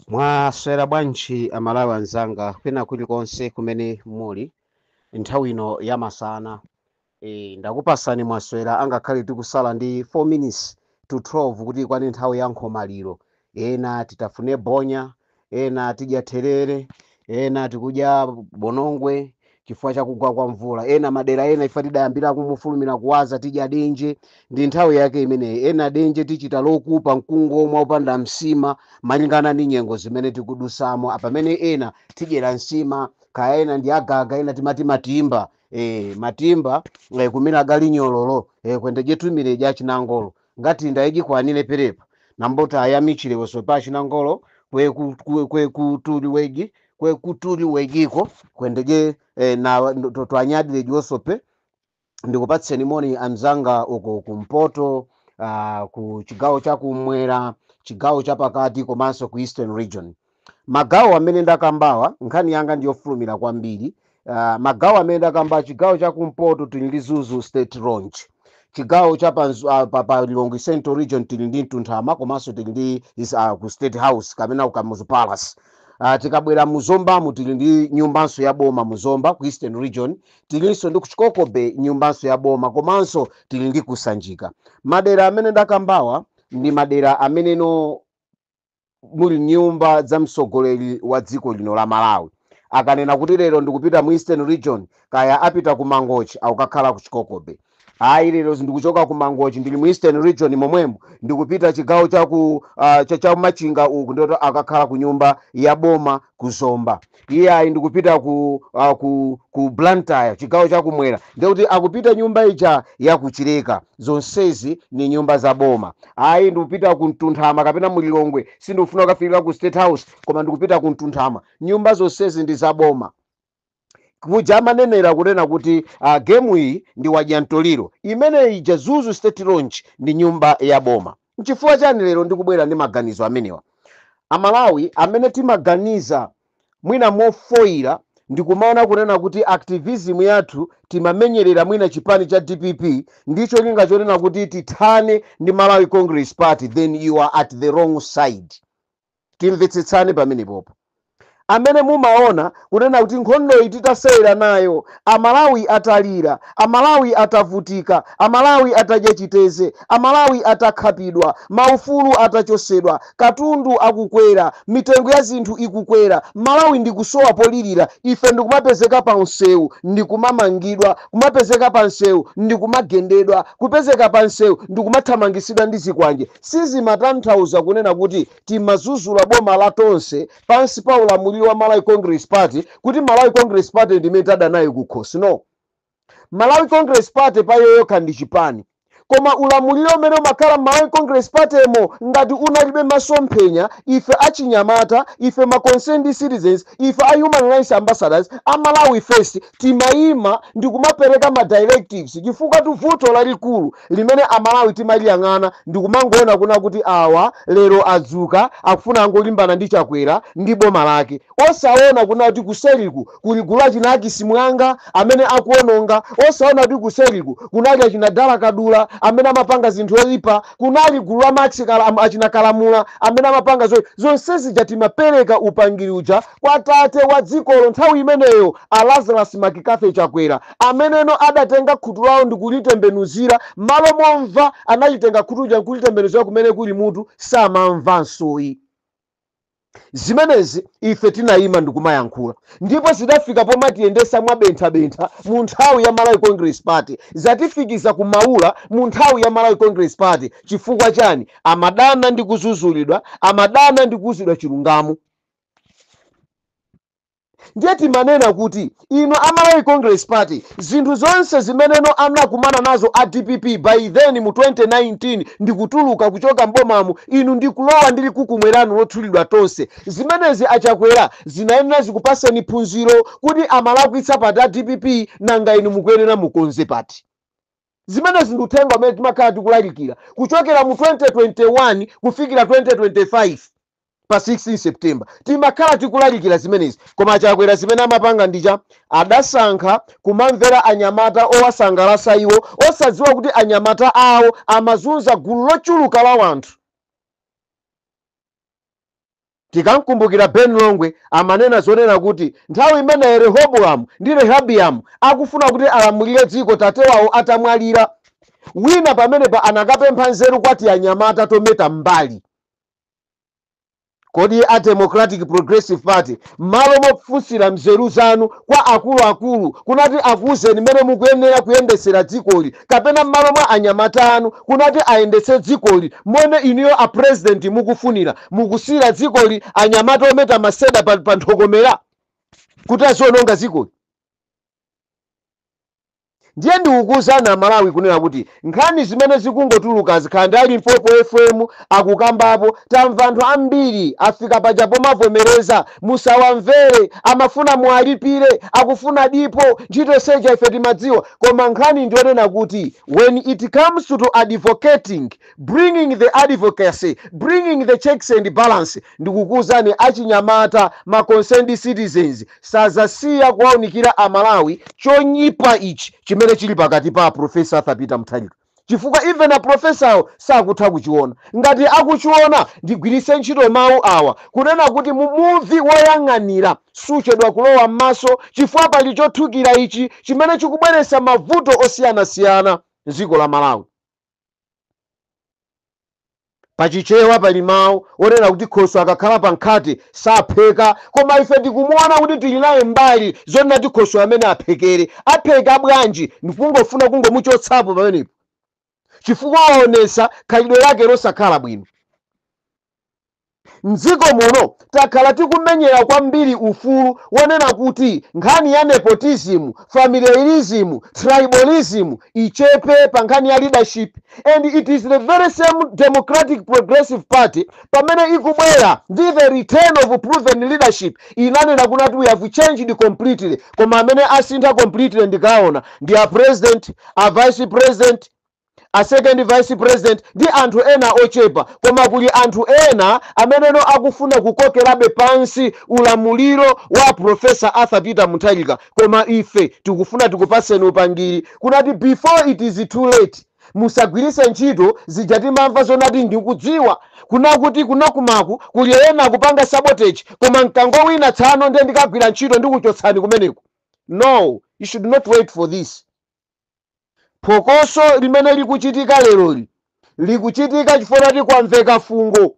Mwaswera bwanji Amalawi anzanga kwina kulikonse kumene muli nthawi ino yamasana? Ndakupasani mwaswera, angakhale tikusala ndi 4 minutes to 12 kuti ikwane nthawi ya nkhomaliro. Ena titafune bonya, ena tidya therere, ena tikudya bonongwe chifukwa chakugwa kwa mvula, ena madera ena ife tidayambira kumufulumira kuwaza tidya denje, ndi nthawi yake imeneyi. Ena denje tichita lokupa mkungu omwe opanda msima malingana ndi nyengo zimene tikudusamo, pamene ena tidyera nsima, kaya ena ndi agaga, ena timati matimba, matimba, kumene agali nyololo, kwende jetumire ja chinangolo ngati ndayijikwanire perepa nambota ayamichire weso pa chinangolo kwe kutuli wegi kwe kutuli wegiko kwendeje, na twanyadire josope. Ndikupatseni moni anzanga uko kumpoto, ku chigawo chakumwera, chigawo chapakati komanso ku Eastern Region. Magawo amene ndakambawa, nkhani yanga ndiyofulumira kwambiri. Magawo amene ndakamba, chigawo chakumpoto tili ndi Zuzu State Lodge, chigawo cha pa Lilongwe Central Region tili ndi Mtunthama, komanso tili ndi ku State House kapena ku Kamuzu Palace. Tikabwera muzombamu tili ndi nyumbanso ya boma muzomba ku Eastern Region, tilinso ndi ku Chikokobe nyumbanso ya boma, komanso tili ndi kusanjika. Madera amene ndakambawa ndi madera ameneno muli nyumba za mtsogoleri wa dziko lino la Malawi. Akanena kuti lero ndikupita mu Eastern Region, kaya apita ku Mangochi, akukakhala ku Chikokobe. Ayi, lero ndikuchoka ku Mangochi, ndili mu Eastern Region momwemo, ndikupita chigawo chaku cha Machinga uku, ndoto akakhala ku nyumba ya boma ku Zomba. Iye ayi, ndikupita ku Blantyre, chigawo chakumwera, ndikuti akupita nyumba ija ya kuchileka. Zonsezi ni nyumba za boma. Ayi, ndikupita ku Mtunthama kapena mulilongwe, sindikufuna kukafikira ku State House, koma ndikupita ku Mtunthama. Nyumba zonsezi ndi za boma. Kuja amanenera kunena kuti game iyi ndi wadyantoliro imene ija, Zuzu State Lodge ndi nyumba ya boma. Nchifukwa chani lero ndikubwera ndi maganizo amenewa? Amalawi amene timaganiza mwina mofoira ndikumaona kunena kuti activism yathu timamenyerera mwina chipani cha DPP ndicho linga chonena kuti tithane ndi Malawi Congress Party, then you are at the wrong side. Timvetsetsane pamenepopo. Amene mumaona kunena kuti nkhondoyi titasewera nayo, Amalawi atalira, Amalawi atavutika, Amalawi atadya chiteze, Amalawi atakhapidwa, maufulu atachosedwa, katundu akukwera, mitengo ya zinthu ikukwera, Malawi ndikusowa polirira, ife ndikumapezeka pa msewu ndikumamangidwa, kumapezeka pa msewu ndikumagendedwa, kupezeka pa msewu ndikumathamangisidwa ndi zikwanje, sizimatanthauza kunena kuti timazuzula boma la Tonse pansi pa ulamuliro wa Malawi Congress Party, kuti Malawi Congress Party ndimene tada nayo kukhosi. No, Malawi Congress Party payo yokha ndi chipani, koma ulamuliro umene umakhala Malawi Congress Party mo ngati unalibe masomphenya, ife achinyamata, ife ma concerned citizens, ife a human rights ambassadors a Malawi First, timayima ndi kumapereka ma directives, chifukwa tuvuto lalikulu limene Amalawi timaliyang'ana ndikumangoona kuna kuti awa lero adzuka akufuna angolimbana ndi Chakwera ndi boma lake, osaona kuna kuti kuseriku kuli gulu achina Akisimwanga amene akuononga, osaona kuti kuseriku kunali achina Dala Kadula amene amapanga zinthu oyipa, kunali gulu la Maxi achina Kalamula amene amapanga zonse zija. Timapereka upangiri uja kwa tate wa dzikolo nthawi imeneyo, a Lazarus McCarthy Chakwera, ameneno adatenga khutu lawo ndikulitembenuzira. Malo momva analitenga khutu uja nkulitembenuzira kumene kuli mutu, samamvansoyi. Zimenezi ife tinayima ndikumayankhula, ndipo zidafika pomatiyendesa mwabenthabentha mu nthawi ya Malawi Congress Party, zatifikiza kumaula mu nthawi ya Malawi Congress Party. Chifukwa chani? Amadana ndi kuzuzulidwa, amadana ndi kuwuzidwa chilungamo. Ndiye timanena kuti inu a Malawi Congress Party, zinthu zonse zimeneno anakumana nazo a DPP by then mu 2019 ndikutuluka kuchoka mbomamu, inu ndikulowa ndili kukumweranu lotchulidwa Tonse, zimenezi achakwera zinayenera zikupaseni phunziro kuti amalakwitsa pati a DPP, nanga inu mukuyenera mukonze pati. Zimenezi ndi uthenga umene timakhala tikulalikira kuchokera mu 2021 kufikira 2025 pa 16 September. Timakhala tikulalikira zimenezi, koma Chakwera zimene amapanga ndicha adasankha kumamvera anyamata owasangalasa iwo, osadziwa kuti anyamata awo amazunza gulu lochuluka la wanthu. Tikamkumbukira Ben Longwe amanena zonena kuti nthawi imene Rehobowamu ndi Rehabiamu akufuna kuti alamulire dziko tate wawo atamwalira, wina pamenepa anakapempha nzeru kwati anyamata tometa mbali. Kodi a Democratic Progressive Party, m'malo mofunsira mzeru zanu kwa akuluakulu kunati akuwuzeni mmene mukuyenera kuyendesera dzikoli, kapena m'malo mwa anyamata anu kunati ayendetse dzikoli mmene inuyo a president mukufunira, mukusiyira dzikoli anyamata ometa maseda pa nthokomera kuti aziononga dzikoli? Ndiye ndikukuwuzani Amalawi kunena kuti nkhani zimene zikungotuluka zikhala ndi a Limpopo FM akukambapo, tamva anthu ambiri afika paja pomavomereza, musawamvere, amafuna muwalipire, akufuna dipo, ntchito seja ife timadziwa. Koma nkhani ndionena kuti when it comes to advocating, bringing the advocacy, bringing the checks and balance, ndikukuwuzani achinyamata, ma concerned citizens sazasiya kuwaunikira Amalawi chonyipa ichi chimene chili pakati pa Professor Arthur Peter Mutharika, chifukwa even a professorwo sakutha kuchiona. Ngati akuchiona, ndigwiritse ntchito mawu awa kunena kuti muvi woyang'anira suchedwa kulowa m'maso, chifukwa pali chothukira ichi chimene chikubweretsa mavuto osiyanasiyana mdziko la Malawi. Pachichewa pali mawu onena kuti khoswe akakhala pa nkhate sapheka, koma ife tikumuona kuti tili naye mbali zonena kuti khoswe amene aphekere apheka bwanji? Ndikungofuna kungomuchotsapo pamenepo chifukwa waonesa khalidwe lake losakhala bwino. Mdziko muno takhala tikumenyera kwambiri ufulu wonena kuti nkhani ya nepotism, familiarism, tribalism ichepe pa nkhani ya leadership, and it is the very same Democratic Progressive Party pamene ikubwera ndi the return of proven leadership inanena kunati we have changed completely. Koma amene asintha completely ndikaona ndi a president, a vice president, a second vice president ndi anthu ena ochepa. Koma kuli anthu ena ameneno akufuna kukokerabe pansi ulamuliro wa Professor Arthur Peter Mutharika. Koma ife tikufuna tikupaseni upangiri kunati before it is too late, musagwiritse ntchito zija timamva zonati ndikudziwa kunakuti kunakumaku kuli ena akupanga sabotage, koma mkango wina tsano ndiye ndikagwira ntchito ndikuchotsani kumeneko. No, you should not wait for this. Phokoso limene likuchitika leroli likuchitika chifukwa choti kwamveka fungo.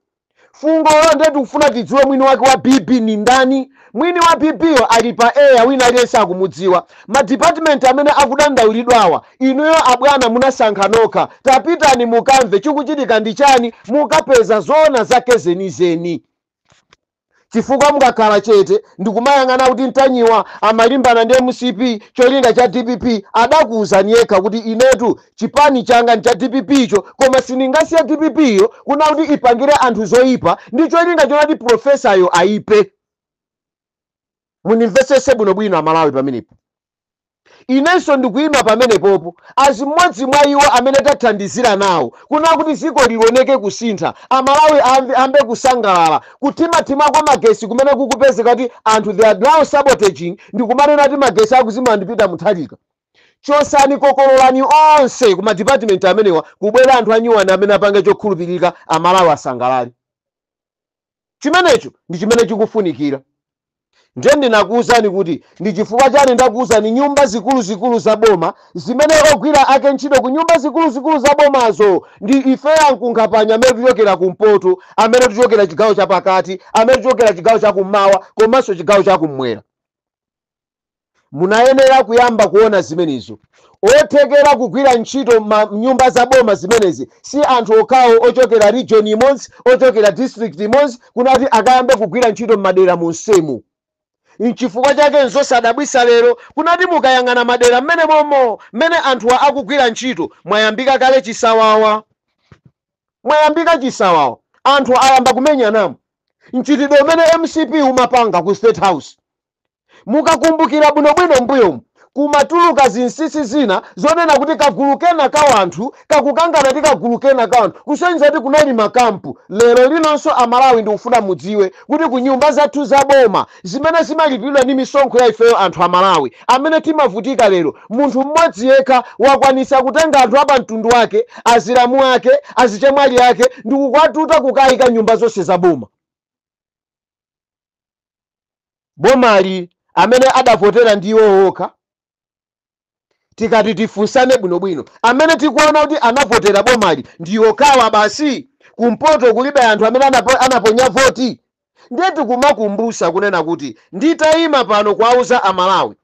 Fungolo ndiye tikufuna tidziwe mwini wake wa BB ni ndani. Mwini wa BB yo ali pa air, wina aliyense akumudziwa. Madipatimenti amene akudandaulidwawa, inuyo abwana munasankha nokha. Tapitani mukamve chikuchitika ndi chani, mukapeza zoona zake zenizeni, chifukwa mukakhala chete ndikumayang'ana kuti Mtanyiwa amalimbana ndi MCP cholinga cha DPP, adakuwuzani yekha kuti inetu chipani changa ndi cha DPP icho, koma sindingasiya DPP yo kuna kuti ipangire anthu zoyipa ndi cholinga chonati professoryo ayipe. Mundimvetsetse bwinobwino Amalawi pamenepo. Inenso ndikuyima pamenepopo as mmodzi mwa iwo amene tathandizira nawo kuna kuti dziko lioneke kusintha, Amalawi ambe kusangalala. Kuthimathima kwa magesi kumene kukupezeka kuti anthu they are now sabotaging ndikumanena kuti magesi akuzima ndi Peter Mutharika. Chosani, kokololani onse ku madipatimenti amenewa, kubwera anthu anyuwani amene apange chokhulupirika, Amalawi asangalale. Chimenecho ndi chimene chikufunikira. Ndiye ndinakuwuzani kuti ndi chifukwa chani ndakuwuzani nyumba zikuluzikulu za boma zimene ogwira ake ntchito ku nyumba zikuluzikulu za bomazo ndi ifeyo amkunkhapanya amene tichokera kumpoto, amene tichokera chigawo chapakati, amene tichokera chigawo chakummawa komanso chigawo chakummwera. Munayenera kuyamba kuona zimenezo. Othekera kugwira ntchito ma nyumba za boma zimenezi si anthu okhawo ochokera region imodzi, ochokera district imodzi, kunati akayambe kugwira ntchito m'madera monsemu. Nchifukwa chake nzosadabwisa lero kunati mukayang'ana madera mmene momo mmene anthuwa akugwira ntchito, mwayambika kale chisawawa, mwayambika chisawawa, anthu ayamba kumenyanamo, mchitidwe umene MCP umapanga ku State House. Mukakumbukira bwinobwino mbuyomu kumatuluka zinsinsi zina zonena kuti kagulu kena ka wanthu kakukangana ndi kagulu kena ka wanthu, kusonyeza kuti kunali makampu. Lero linonso Amalawi ndikufuna mudziwe kuti ku nyumba zathu za boma zimene zimalipiridwa ndi misonkho ya ifeyo anthu Amalawi amene timavutika, lero munthu mmodzi yekha wakwanisa kutenga anthu apa mtundu wake, azilamu ake, azichemwali ake ndikukwatuta kukayika nyumba zonse za boma. Bomali amene adavotera ndi iwo okha. Tikati tifunsane bwinobwino, amene tikuona kuti anavotera bomali ndi okhawa basi. Kumpoto kulibe anthu amene anaponya voti. Ndiye tikumakumbusa kunena kuti nditayima pano kuwauza Amalawi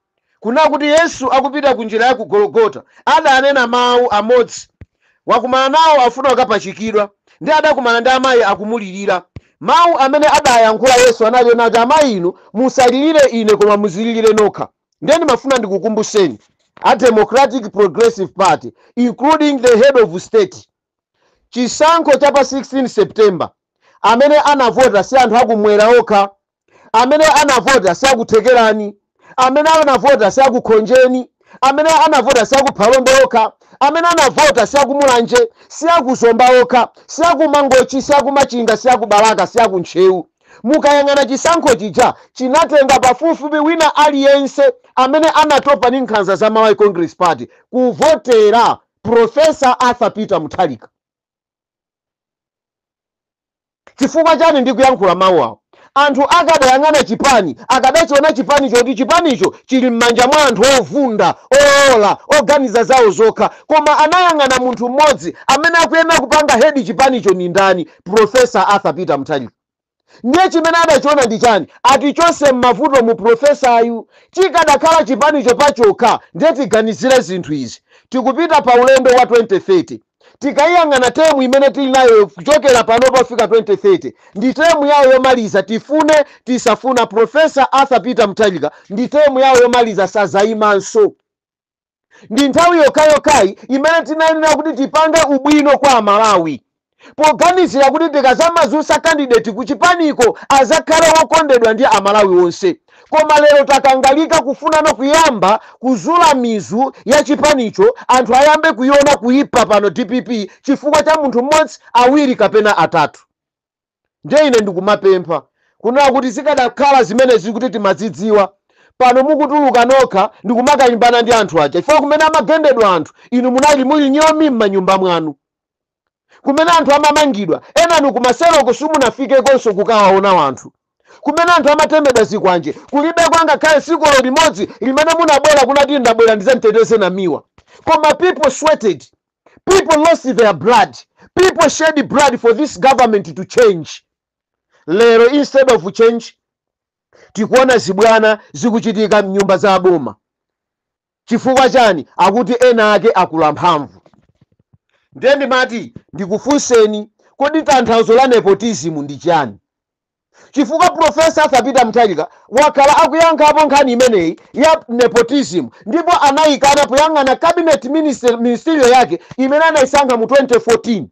kuna kuti Yesu akupita ku njira ya ku Gologota adanena mawu amodzi, wakumana nawo afuna kukapachikidwa, ndi adakumana ndi amayi akumulirira. Mawu amene adayankhula Yesu anali kuti, "Amayi inu, musalirire ine koma muzilirire nokha." Ndiye ndimafuna ndikukumbuseni a Democratic Progressive Party, including the head of state, chisankho cha pa 16 September amene anavota si anthu akumwera okha, amene anavota si akuthekerani, amene anavota si akukhonjeni, amene anavota si akuphalombe okha, amene anavota si akumulanje, si akuzomba okha, si akumangochi, si akumachinga, si akubalaka, si akuntcheu. Mukayang'ana chisankho chija, chinatenga pafupifupi wina aliyense amene anatopa ndi nkhanza za Malawi Congress Party kuvotera Professor Arthur Peter Mutharika. Chifukwa chani ndikuyankhula mawu awo? Anthu akadayang'ana chipani, akadachiona chipanicho kuti chipanicho chili m'manja mwa anthu ovunda, oola, oganiza zawo zokha, koma anayang'ana munthu mmodzi amene akuyenera kupanga head chipanicho ni ndani? Professor Arthur Peter Mutharika. Ndiye chimene adachiona ndi chani? Atichose m'mavuto mu profesayu. Chikadakhala chipanicho pachokha, ndiye tiganizire zinthu izi. Tikupita pa ulendo wa 2030. Tikayiyang'ana term imene tili nayo kuchokera pano pafika 2030, ndi term yawo yomaliza. Tifune tisafuna, Professor Arthur Peter Mutharika ndi term yawo yomaliza, sazayimanso. Ndi nthawi yokhayokhayi imene tinayenera kuti tipange ubwino kwa Amalawi, poganizira kuti tikazamazusa candidate kuchipaniko azakhale wokondedwa ndi Amalawi onse. Koma lero takangalika kufunana kuyamba kuzula mizu ya chipanicho, anthu ayambe kuiona kuipa pano DPP chifukwa cha munthu mmodzi, awiri kapena atatu. Ndiye ine ndikumapempha kunena kuti zikadakhala zimenezi kuti timazidziwa, pano mukutuluka nokha ndikumakalimbana ndi anthu aja, chifukwa kumene amagendedwa anthu inu munali muli nyomi m'manyumba mwanu. Kumene anthu amamangidwa, enanu kumaseroko simunafikekonso kukawaona wanthu. Kumene anthu amatemedwa zikwanje, kulibeko angakhale sikolo limodzi limene munabwera kunati, "Ndabwera ndizamteteze Namiwa." Koma people sweated, people lost their blood, people shed blood for this government to change. Lero instead of change, tikuona zibwana zikuchitika mnyumba za boma. Chifukwa chani? Akuti ena ake akula mphamvu. Ndiye ndimati ndikufunseni, kodi tanthauzo la nepotism ndi chani? Chifukwa Professor Arthur Peter Mutharika wakhala akuyankhapo nkhani imeneyi ya nepotism, ndipo anayikana poyang'ana cabinet ministerial yake imene anayisankha mu 2014.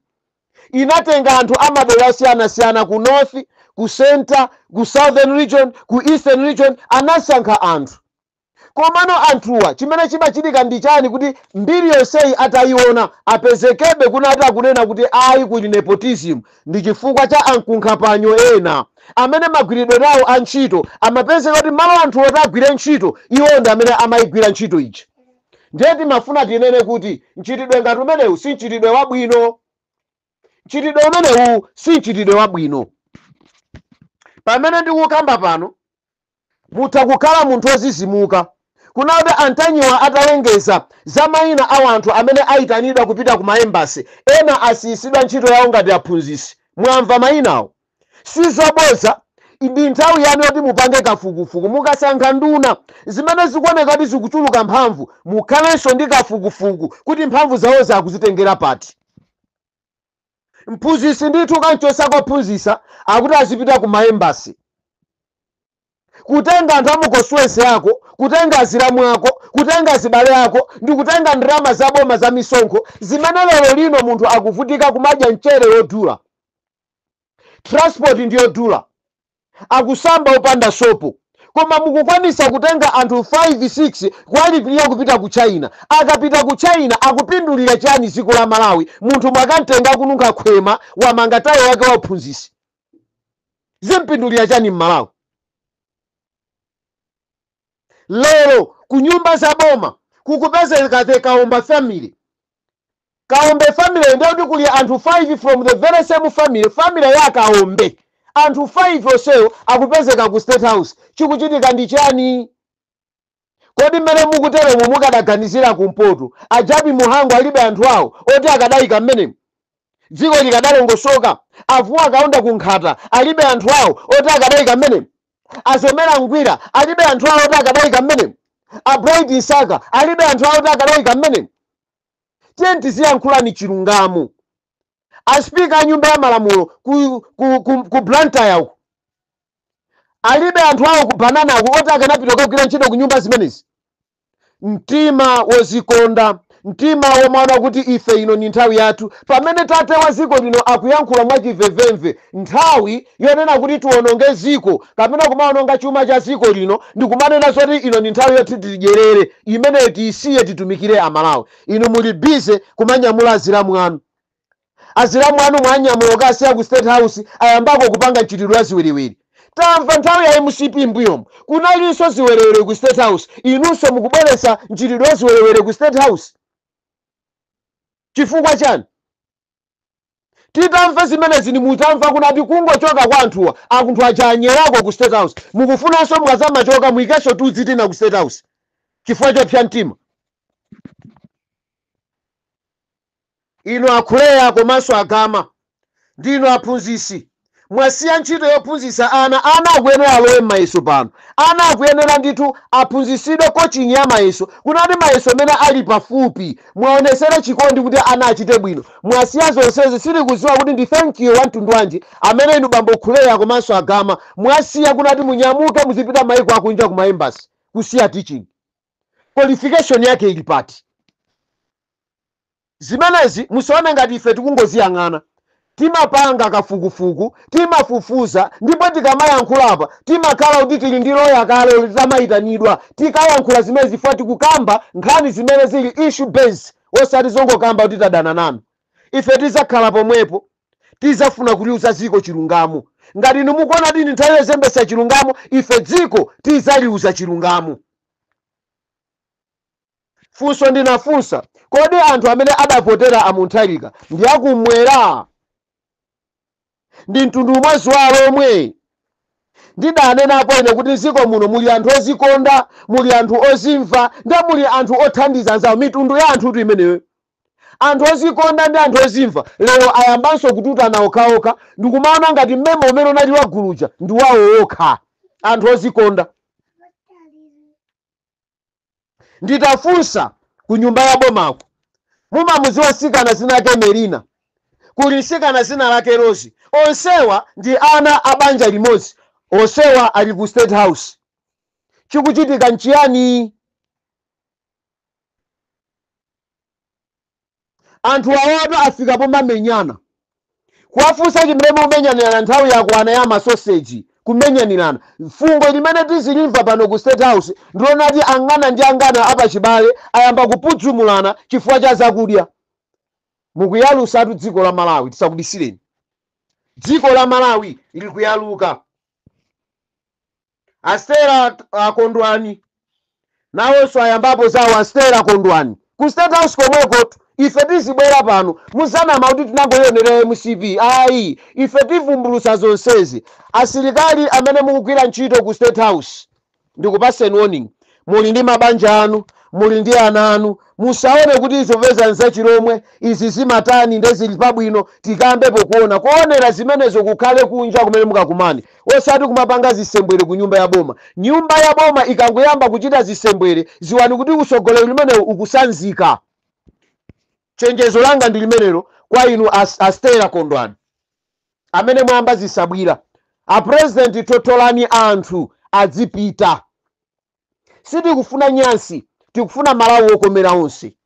Inatenga anthu amadera osiyanasiyana, ku north, ku center, ku southern region, ku eastern region, anasankha anthu. Komano anthuwa, chimene chimachitika ndi chani kuti mbiri yonseyi atayiona apezekebe kunati akunena kuti ayi, kuli nepotism? Ndi chifukwa cha ankunkhapanyo ena amene magwiridwe nawo a ntchito amapezeka kuti malo anthu oti agwire ntchito, iwo ndi amene amayigwira ntchito ija. Ndiye timafuna tinene kuti mchitidwe ngati umenewu si mchitidwe wabwino. Mchitidwe umenewu si mchitidwe wabwino. Pamene ndikukamba pano, mutha kukhala munthu wozizimuka kunati Antanyiwa atalengeza za mayina a anthu amene ayitanidwa kupita ku ma embassy, ena asiyisidwa ntchito yawo ngati aphunzitsi. Mwamva mayinawo, sizoboza. Ndi nthawi yanu yoti mupange kafukufuku. Mukasankha nduna zimene zikuoneka kuti zikuchuluka mphamvu, mukhalenso ndi kafukufuku kuti mphamvu zawo zakuzitengera pati. Mphunzitsi ndithu kanchosa kophunzitsa, akuti azipita ku ma embassy, kutenga anthu amu constituency yako, kutenga azilamu ako, kutenga azibale ako, ndi kutenga ndalama zaboma za misonkho, zimene lero lino munthu akuvutika kumadya mchere wodula, transport ndiyodula, akusamba opanda sopo, koma mukukwanisa kutenga anthu 5 6 kuwalipirira kupita ku China. Akapita ku China akupindulira chani dziko la Malawi? Munthu mwakamtenga kununkha khwema, wamanga tayi wake wa uphunzitsi, zimpindulira chani m'Malawi? Lero ku nyumba za boma kukupezeka the Kaomba family. Kaombe family, ndekuti kuli anthu 5 from the very same family, family ya Kaombe. Anthu 5 onsewo akupezeka ku State House. Chikuchitika ndi chani? Kodi mmene mukuteremo mukadaganizira kumpoto, a Jappie Mhango alibe anthu awo oti akadayika mmenemo dziko likadalongosoka? A Vuwa Kaunda ku Nkhata alibe anthu awo oti akadayika mmenemo? A Zomera Ngwira alibe anthu awo oti akadayika mmenemo? A Bright Msaka alibe anthu awo oti akadayika mmenemo? Tiye tiziyankhulani chilungamo. A Speaker a Nyumba ya Malamulo ku Blantyre uku alibe anthu awo ku Banana uku oti akanapita kukagwira ntchito ku nyumba zimenezi? Mtima wozikonda, mtima womaona kuti ife ino ni nthawi yathu, pamene tate wa ziko lino akuyankhula mwachimvemvemve, nthawi yonena kuti tiwononge ziko kapena kumaononga chuma cha ziko lino ndikumanena zoti ino ni nthawi yoti tidyerere, imeneyo tiyisiye, titumikire Amalawi. Inu muli busy kumanyamula azilamu anu. Azilamu anu mwanyamula okasiya ku State House, ayambako kupanga mchitidwe wa ziwiriwiri. Tamva nthawi ya MCP mbuyomu kunalinso ziwerewere ku State House. Inunso mukubweretsa mchitidwe wa ziwerewere ku State House chifukwa chani? Titamva zimenezi ni mutamva kunati kungochoka kwa anthuwa, anthu aja anyerako ku State House. Mukufunanso mukazamachoka muikenso tudzi tina ku State House chifukwa chopsa mtima. Inu akhuleya komanso agama, ndinu aphunzisi, mwasiya ntchito yophunzitsa ana. Ana akuyenera alowe m'mayeso pano. Ana akuyenera ndithu aphunzitsidwe coaching ya mayeso, kunati mayeso amene ali pafupi mwaonesere chikondi kuti ana achite bwino. Mwasiya zonsezi. Sitikudziwa kuti ndi thank you wa mtundu wanji amene inu bambo Khuleya komanso agama mwasiya kunati munyamuke muzipita maiko akunja kuma embassy, kusiya teaching. Qualification yake ili pati? Zimenezi musaone ngati ife tikungoziyang'ana. Timapanga kafukufuku, timafufuza, ndipo tikamayankhula timakhala kuti tili ndi loya kale titamayitanidwa. Tikayankhula zimene zifuna, tikukamba nkhani zimene zili issue based, osati zongokamba kuti tadana nanu. Ife tizakhala pomwepo, tizafuna kuliuza dziko chilungamo. Ngati inu mukuona kuti ndi nthawi yozembesa chilungamo, ife dziko tizaliuza chilungamo. Funso ndinafunsa: kodi anthu amene adavotera aMutharika ndi akumwera? Ndi mtundu umodzi wa Alomwe? Ndidanenapo ine kuti mdziko muno muli anthu ozikonda, muli anthu ozimva, ndi muli anthu othandiza anzawo. Mitundu ya anthutu imeneyo, anthu ozikonda ndi anthu ozimva, lero ayambanso kututana okhaokha ndikumaona ngati mmemo umene unali wa guluja ndi wawo okha anthu ozikonda. Nditafunsa ku nyumba ya bomako, mumamudziwa mtsikana zina lake Melina, kuli mtsikana zina lake Rosi, onsewa ndi ana a banja limodzi, onsewa ali ku State House. Chikuchitika nchiyani? Anthu awatu afika pomamenyana. Kuwafunsa chimene mukumenyanirana, nthawi yakwana ya masoseji, kumenyanirana. Fungo limene tizilimva pano ku State House ndilonati angana ndi angana apachibale ayamba kupudzumulana chifukwa cha zakudya. Mukuyalusatu dziko la Malawi. Tisakubisireni, dziko la Malawi likuyaluka. A Stella Akondwani nawonso ayambapo zawo. A Stella Kondwani ku State House komweko. Ife tizibwera pano, muzanama kuti tinangoyonera MCP. Ayi, ife tivumbulusa zonsezi. Asilikali amene mukugwira ntchito ku State House, ndikupaseni warning. Muli ndi mabanja anu, muli ndi ana anu. Musaone kuti izopeza nzachilomwe izi zimatani ndezili pabwino. Tikambepo kuona kuonera zimenezo kukhale kunja kumene mukakumane, osati kumapanga zisembwere ku nyumba ya boma. Nyumba ya boma ikangoyamba kuchita zisembwere, ziwani kuti usogoleri umenewu ukusanzika. Chenjezo langa ndi limenelo kwa inu a Stella Kondwani amene mwayamba zisabwira. A President, totolani anthu adzipita. Sitikufuna nyansi, tikufuna Malawi wokomera onse.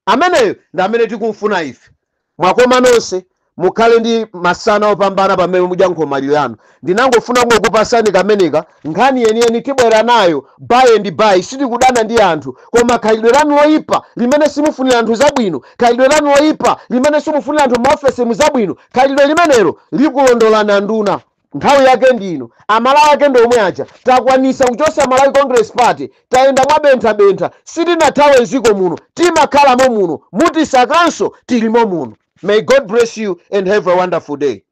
Ameneyo ndi amene tikumfuna ife. Mwakoma nonse, mukhale ndi masana opambana pamene mudya nkhomaliro yanu. Ndinangofuna kungokupasani kameneka. Nkhani yeniyeni tibwera nayo by and by. Sitikudana ndi anthu, koma khalidwe lanu loyipa limene simufunira anthu zabwino, khalidwe lanu loyipa limene simufunira anthu maofesi muzabwino, khalidwe limenelo likulondolana nduna. Nthawi yake ndino. Amalawi ake ndi omwe aja. Takwanisa kuchosa Malawi Congress Party, tayenda mwabenthabentha, sitinathawe mdziko muno, timakhalamo muno. Mutisakanso tilimo muno. May God bless you and have a wonderful day.